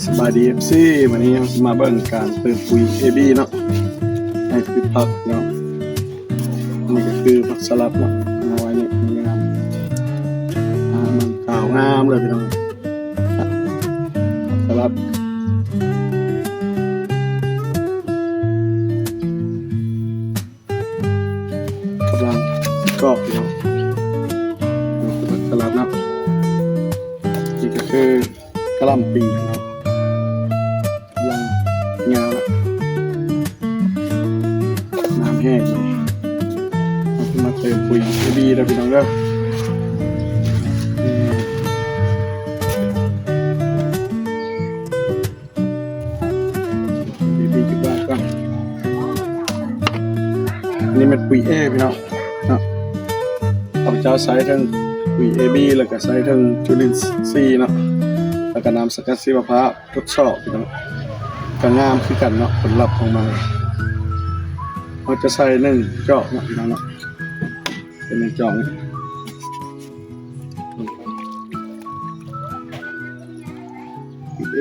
ສະບາຍດີ ເອັຟຊີ ມື້ນີ້ເຮົາຊິມາເບິ່ງການເຕີມປຸຍ ເອ ບີ ເນາະ ໃຫ້ພືດຜັກເນາະ. ອັນນີ້ກໍຄືຜັກສະຫຼັດເນາະ ເອົາໄວ້ນີ້ງາມ ງາມ ຂາວງາມເລີຍພີ່ນ້ອງ. ຜັກສະຫຼັດ ກຳລັງກອກຢູ່ເນາະ ສະຫຼັດເນາະ. ນີ້ກໍຄືກະຫຼ່ຳປີເນາະ ກຳລັງຍາວລະ ນ້ຳແຫ້ງ ເຮົາຊິມາເຕີມປຸຍ ເອ ບີ ເດີພີ່ນ້ອງເດີ. ເອ ບີ ຈັກບາດກ່ອນ. ອັນນີ້ແມ່ນປຸຍ A ພີ່ນ້ອງເນາະ. ຂ້າພະເຈົ້າໃສ່ທັງປຸຍ A B ແລ້ວກໍໃສ່ທັງຈຸລິນຊີເນາະ ແລ້ວກໍນ້ຳສະກັດຊີວະພາບທົດສອບພີ່ນ້ອງ. ກໍງາມຄືກັນເນາະ ຜົນລັບຂອງມັນ. ເຮົາຈະໃສ່ໜຶ່ງຈອກເນາະພີ່ນ້ອງເນາະ. ເປັນໜຶ່ງຈອກນີ້ A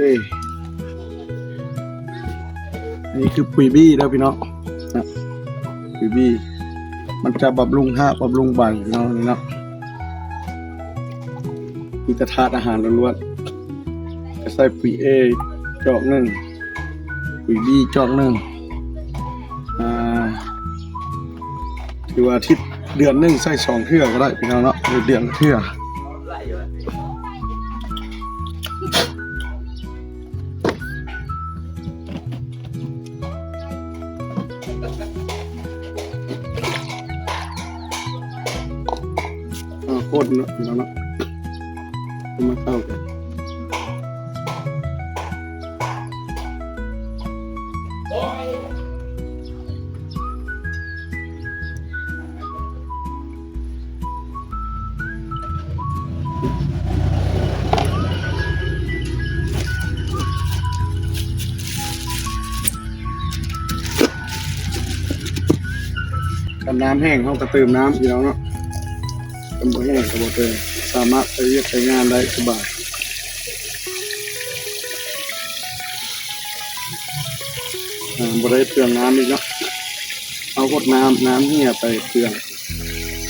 ອັນນີ້ຄືປຸຍ B ເດີພີ່ນ້ອງນະ. ປຸຍ B ມັນຈະບຳລຸງຮາກ ບຳລຸງໃບພີ່ນ້ອງນີ້ເນາະ. ມີແຕ່ທາດອາຫານລ້ວນໆ. ກໍໃສ່ປຸຍ A ຈອກໜຶ່ງ ປຸຍ B ຈອກໜຶ່ງ. ອ່າ ຖືວ່າອາທິດ ເດືອນໜຶ່ງໃສ່ສອງເທື່ອກໍໄດ້ພີ່ນ້ອງເນາະ ເດືອນເທື່ອ. ເອົາຄົນເນາະ ພີ່ນ້ອງເນາະ ມາເຂົ້າກັນ. ຄັນນ້ຳແຫ້ງ ເຮົາກໍເຕີມນ້ຳ ພີ່ນ້ອງເນາະ. ຄັນບໍ່ແຫ້ງກໍບໍ່ເຕີມ ສາມາດໄປວຽກໄປງານໄດ້ສະບາຍ. ອ່າ ບໍ່ໄດ້ເປືອງນ້ຳອີກເນາະ. ເຮົາຫົດນ້ຳ ນ້ຳເຫຍໄປເປືອງ.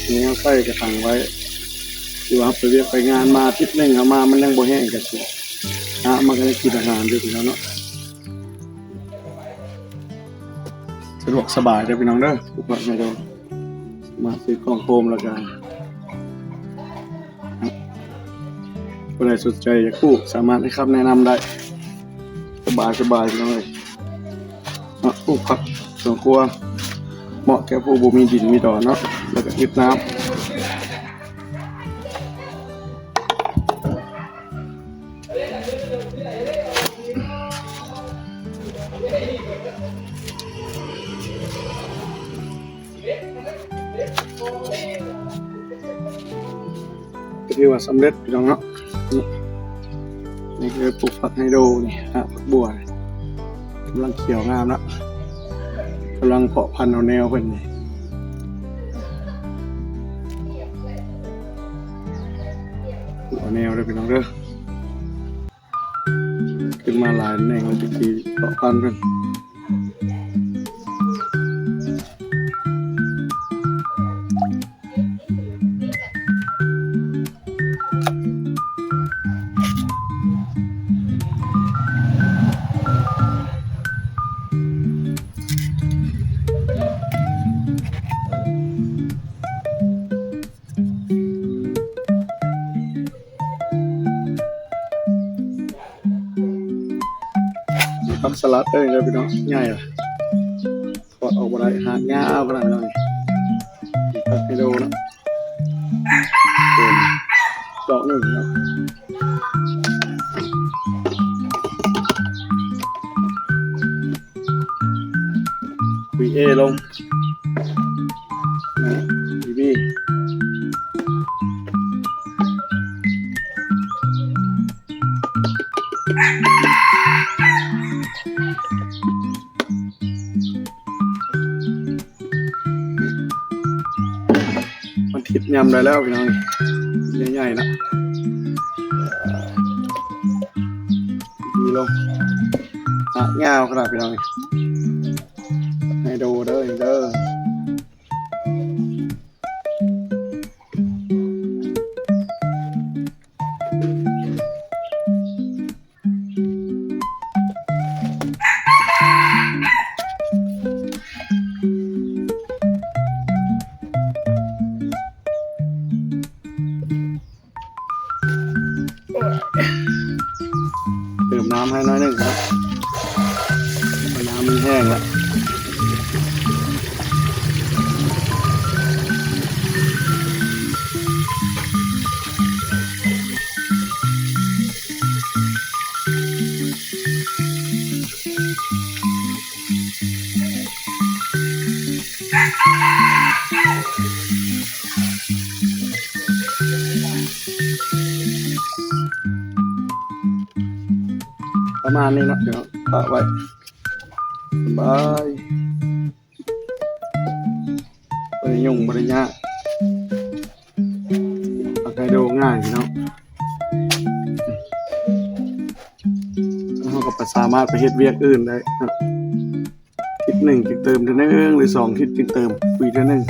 ນີ້ເຮົາໃສ່ກະຖັງໄວ້ ທີ່ວ່າເຮົາໄປວຽກໄປງານມາອາທິດໜຶ່ງ ເຮົາມາມັນຍັງບໍ່ແຫ້ງ ກະຊິ ອະ ມັນກໍໄດ້ກິນອາຫານຢູ່ພີ່ນ້ອງເນາະ. ສະດວກສະບາຍເດີພີ່ນ້ອງເດີ ປູກຜັກໄຮໂດຣ. ສາມາດຊື້ກ້ອງໂຟມ ແລ້ວກະຜູ້ໃດສົນໃຈຢາກປູກ ສາມາດໃຫ້ຄຳແນະນຳໄດ້ ສະບາຍໆ ພີ່ນ້ອງເອີຍເນາະ. ປູກຜັກສວນຄົວ ເໝາະແກ່ຜູ້ບໍ່ມີດິນມີດອນເນາະ ແລ້ວກະອຶດນ້ຳ. ກໍຖືວ່າສຳເລັດພີ່ນ້ອງເນາະ. ນີ້ ນີ້ຄືປູກຜັກໄຮໂດຣນີ້ ຜັກບົວ ກຳລັງຂຽວງາມລະ ກຳລັງເພາະພັນເອົາແນວເພິ່ນນີ້ ເອົາແນວເດີພີ່ນ້ອງເດີ. ຂຶ້ນມາຫຼາຍແໜ່ງແລ້ວ ຈັກຊິເພາະພັນເພິ່ນ. ຜັກສະຫຼັດເດີພີ່ນ້ອງ ໃຫຍ່ລະ ຖອດອອກບໍ່ໄດ້ ຮາກຍາວຂະໜາດນັ້ນ. ຜັກໄຮໂດຣເນາະ ເປັນດອກໜຶ່ງເນາະ. ວີເອລົງ ວີບີ ມັນທິດຍຳໄດ້ແລ້ວພີ່ນ້ອງ ໃຫຍ່ໆ ນະ. ເ ລົງ ຮາກຍາວຂະໜາດພີ່ນ້ອງ ໃຫ້ດູເດີ ເດີ. ເຕີມນ້ຳໃຫ້ໜ້ອຍໜຶ່ງເນາະ ນ້ຳມັນແຫ້ງແລ້ວ. ປະມານນີ້ເນາະ ພີ່ນ້ອງ ປະໄວ້ ສະບາຍ ບໍ່ໄດ້ຫຍຸ້ງບໍ່ໄດ້ຍາກ ເຮັດໃຫ້ດູງ່າຍພີ່ນ້ອງ ເຮົາກໍສາມາດໄປເຮັດວຽກອື່ນໄດ້ເນາະ ທິດໜຶ່ງຈຶ່ງເຕີມເທື່ອໜຶ່ງ ຫຼື ສອງທິດຈຶ່ງເຕີມປຸ໋ຍເທື່ອໜຶ່ງ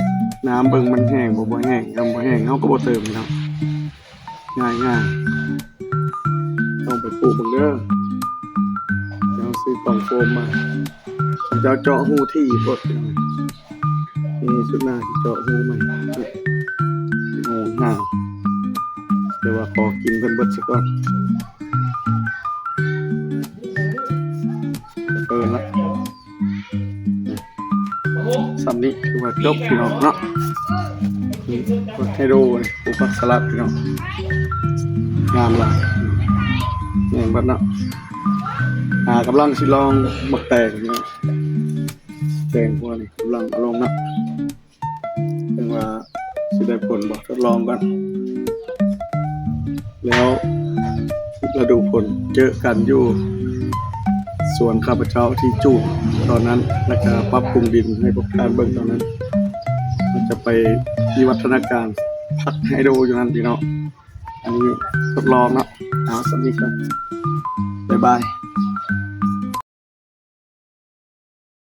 ນ້ຳເບິ່ງມັນແຫ້ງບໍ່ ບໍ່ແຫ້ງ ຄັນບໍ່ແຫ້ງເຮົາກໍບໍ່ເຕີມພີ່ນ້ອງ ງ່າຍໆ ລອງໄປປູກເບິ່ງເດີ ດຽວເຮົາຊື້ກ່ອງໂຟມມາ ເຂົາເຈົ້າເຈາະຮູຖີ່ໂພດ ນີ້ສຸດໜ້າຊິເຈາະຮູໃໝ່ ໂອ້ ຫ່າວ ແຕ່ວ່າຂໍກິນເພິ່ນເບິດຊະກ່ອນ ເປີດລະ ສ່ຳນີ້ຖືວ່າຈົບພີ່ນ້ອງເນາະ ເຮັດໃຫ້ດູ ປູກຜັກສະຫຼັດພີ່ນ້ອງ ງາມຫຼາຍ ແມ່ນເບິດເນາະ ອ່າ ກຳລັງຊິລອງໝາກແຕງພີ່ນ້ອງ ແຕງພວກນີ້ກຳລັງເອົາລົງເນາະ ເບິ່ງວ່າຊິໄດ້ຜົນບໍ່ ທົດລອງກ່ອນ ແລ້ວລະດູຝົນເຈີກັນຢູ່ສວນຂ້າພະເຈົ້າທີ່ຈູດຕອນນັ້ນ ແລ້ວກະປັບປຸງດິນໃຫ້ພວກທ່ານເບິ່ງຕອນນັ້ນ ເຮົາຈະໄປວິວັດທະນາການຜັກໄຮໂດຢູ່ນັ້ນພີ່ນ້ອງ ອັນນີ້ທົດລອງເນາະ ເອົາສ່ຳນີ້ກ່ອນ ບາຍບາຍ.